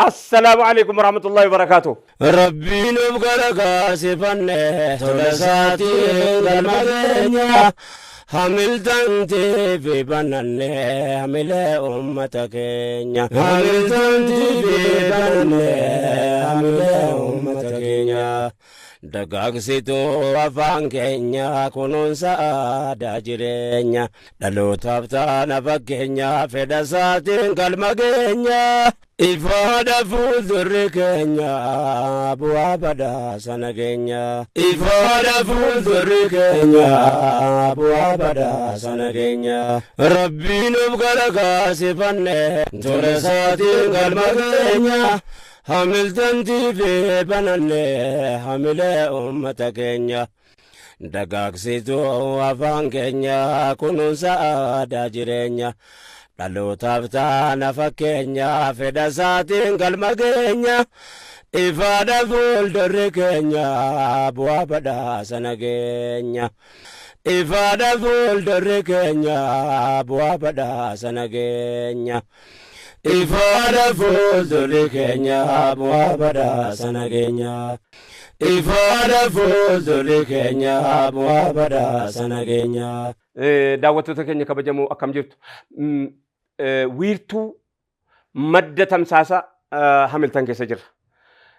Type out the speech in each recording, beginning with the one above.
Assalaamu alaikum warahmatullahi wabarakaatuh. Rabbiin of gargaarsifanne tola isaatiin galma keenya Hamiltantii fi bananne hamilee uummata keenya. Hamiltantii fi bananne hamilee uummata keenya. Dagaagsituu afaan keenya kunuunsa aadaa jireenya. Dhalootaaf taana fakkeenya fedha isaatiin galma keenya. Ifaadha fuuldurri keenya bu'aa badhaasa nageenya. Ifaadha fuuldurri keenya bu'aa badhaasa nageenya. Rabbiin of gargaarsifanne tola isaatiin galma keenya. Hamiltantii fi bananne hamilee uummata keenya. Dagaagsituu afaan keenya kunuunsa aadaa jireenya. Dhalootaaf taana fakkeenya fedha isaatiin galma keenya. Ifaadha fuuldurri keenya bu'aa badhaasa nageenya. Ifaadha fuuldurri keenya bu'aa badhaasa nageenya. Ifaadha fuuldurri keenya bu'aa badhaasa nageenya. Ifaadha fuuldurri keenya bu'aa badhaasa nageenya. Daawwattoota keenya kabajamoo, akkam jirtu? Wiirtuu madda tamsaasa Hamiltan keessa jirra.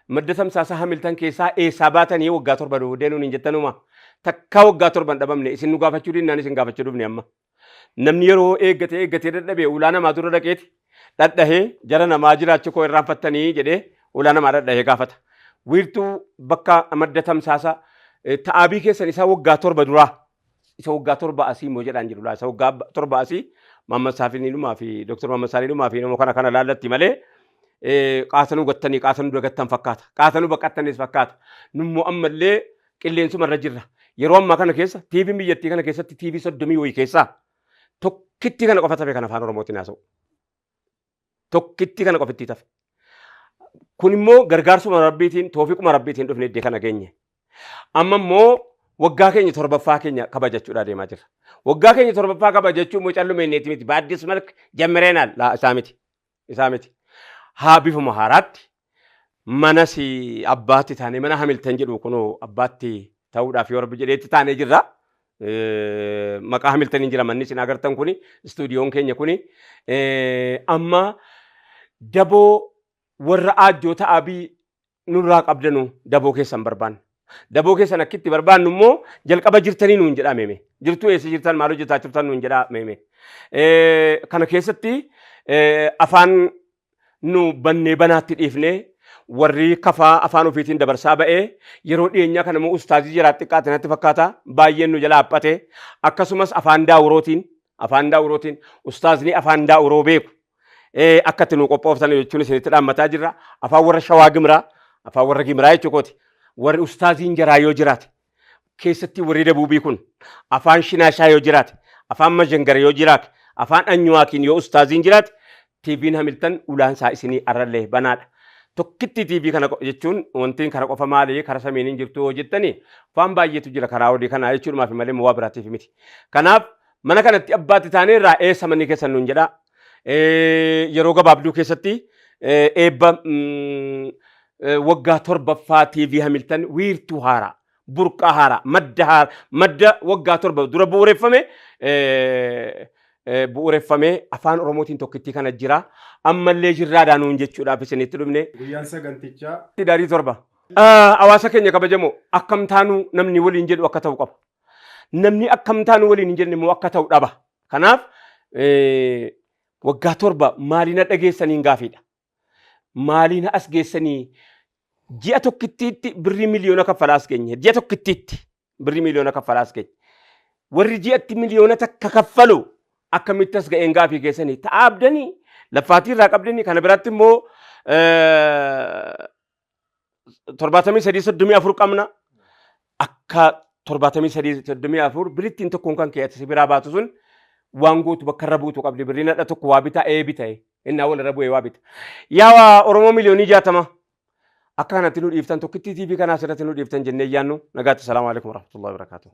Madda tamsaasa Hamiltan keessaa eessaa baatanii waggaa 7 booddee nuun hin jettanuma. Takkaa waggaa 7 hin dhabamne. Isin nu gaafachuu dinnaan isin gaafachuu dhufne amma. Namni yeroo eeggatee eeggatee dadhabee ulaa namaa dura dhaqeeti dhadhahee, jara namaa jiraachuu koo irraanfattanii jedhee ulaa namaa dhadhahee gaafata. Wiirtuu bakka madda tamsaasa ta'aabii keessan isaa waggaa 7 duraa, isa waggaa 7 asii immoo jedhaan jiru laa, isa waggaa 7 asii Maamman Saafiniidhumaa fi Dooktar Maamman Saaniidhumaa fi nama kana kana laallatti malee qaasanuu gattanii, qaasanuu dagattan fakkaata. Qaasanuu baqattanis fakkaata. Nummoo ammallee qilleensuma irra jirra. Yeroo ammaa kana keessa TVn biyyattii kana keessatti TV 30 wayii keessaa tokkitti kana qofa tafe kan afaan Oromootiin haasa'u. Tokkitti kana qofitti tafe. Kun immoo gargaarsuma Rabbiitiin, toofiquma Rabbiitiin dhufne iddee kana geenye. Amma immoo waggaa keenya torbaffaa keenya kabajachuudhaa deemaa jirra. Waggaa keenya torbaffaa kabajachuu immoo calluma inneeti miti. በአዲስ መልክ ጀምረናል isaa miti. Isaa miti. Haa bifuma haaraatti mana si abbaatti taanee, mana Hamiltan jedhu kunoo abbaatti ta'uudhaaf yoo Rabbi jedheetti taanee jirra. Maqaa Hamiltaniin jira manni isin agartan kuni, istuudiyoon keenya kuni. Amma daboo warra aajjoota abii nurraa qabdanu daboo keessan barbaanna. Daboo keessan akkitti barbaannu immoo jalqaba jirtanii nuun jedhaa meeme. Jirtuu, eessa jirtan, maal hojjetaa jirtan nuun jedhaa meeme. Kana keessatti afaan nu bannee banaatti dhiifnee, warri kafaa afaan ofiitiin dabarsaa ba'ee, yeroo dhiyeenyaa kana immoo ustaazii jiraa xiqqaate natti fakkaata, baay'een nu jala haphate. Akkasumas afaan daawurootiin ustaazni afaan daawuroo beeku akka itti nu qophooftan jechuun isinitti dhaammataa jirra. Afaan warra Shawaa Gimraa, afaan warra Gimraa jechuu kooti, warri ustaaziin jaraa yoo jiraate, keessatti warri dabuubii kun afaan Shinaashaa yoo jiraate, afaan Mazhangar yoo jiraate, afaan Anyuwaakiin yoo ustaaziin jiraate, TVn Hamiltan ulaan isaa isinii arrallee banaadha. Tokkitti TV kana jechuun wantiin kana qofa maali, kara samiiniin jirtu yoo jettanii, afaan baay'eetu jira karaa olii kanaa jechuudhumaaf malee waa biraatiif miti. Kanaaf mana kanatti abbaatti taanee irraa eessa manni keessan nuun jedhaa. Yeroo gabaabduu keessatti eebba waggaa torbaffaa TV Hamiltan, wiirtuu haaraa, burqaa haaraa, madda haaraa, madda waggaa 7 dura bu'uureffame, bu'uureffamee afaan Oromootiin tokkittii kana jira. Ammallee jirraadhaa nuun jechuudhaaf isinitti dhufne. Guyyaan sagantichaa? Hidaarii 7. Hawaasa keenya kabajamoo, akkam taanuu namni waliin jedhu akka ta'u qaba. Namni akkam taanuu waliin hin jenne immoo akka ta'u dhaba. Kanaaf waggaa 7 maaliin dhageessaniin gaafiidha. Maaliin as geessanii? Ji'a tokkittiitti birrii miliyoona kaffalaa as geenye. Ji'a tokkittiitti birrii miliyoona kaffalaa as geenye. Warri ji'atti miliyoona 1 kaffalu akkamitti as ga'een gaafii keessanii ta'aabdanii laffaatii irraa qabdanii. Kana biratti immoo 73 34 qabna. Akka 73 34 birittiin tokkoon kan kee ati si biraa baatu sun waan gootu bakka irra buutu qabdi. Birriin hadha tokko waa bitaa ee bita'e innaa wal irra bu'ee waa bita. Yaa Oromoo miliyoonii 60, akka kanatti nu dhiiftan, tokkittii TV kanaa asirratti nu dhiiftan jennee yaannu. Nagaatti. Salaamu alaikum warahmatullahi wabarakatuh.